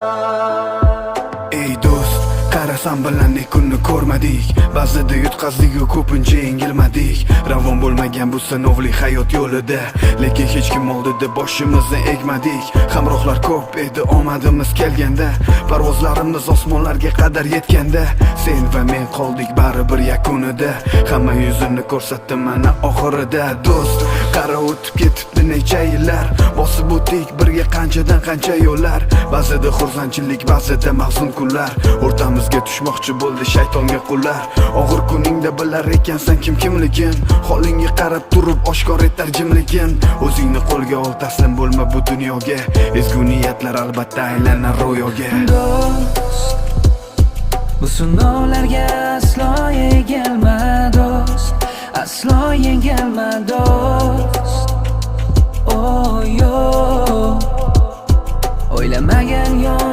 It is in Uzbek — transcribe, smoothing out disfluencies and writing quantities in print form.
Ey do'st, qarasam bilan ne kunni ko'rmadik. Ba'zida yutqazdik-u, ko'pincha yengilmadik. Ravon bo'lmagan bu sinovli hayot yo'lida, lekin hech kim oldida boshimizni egmadik. Hamrohlar ko'p edi omadimiz kelganda, parvozlarimiz osmonlarga qadar yetganda. Sen va men qoldik baribir yakunida. Hamma yuzini ko'rsatdi mana oxirida. Do'st, qara, o'tib ketibdi necha yillar. Bosib o'tdik birga qanchadan qancha yo'llar. Ba'zida xursandchilik, ba'zida mahzun kunlar. O'rtamizga tushmoqchi bo'ldi shaytonga qullar. Og'ir kuningda bilar ekansan kim kimligin. Holingga qarab turib oshkor etar jimligin. O'zingni qo'lga ol, taslim bo'lma bu dunyoga. Ezgu niyatlar albatta aylanar ro'yoga. Do'st, bu sinovlarga aslo egilma, do'st. Aslo yengilma, do'st. Oh, yo. O'ylamagan yon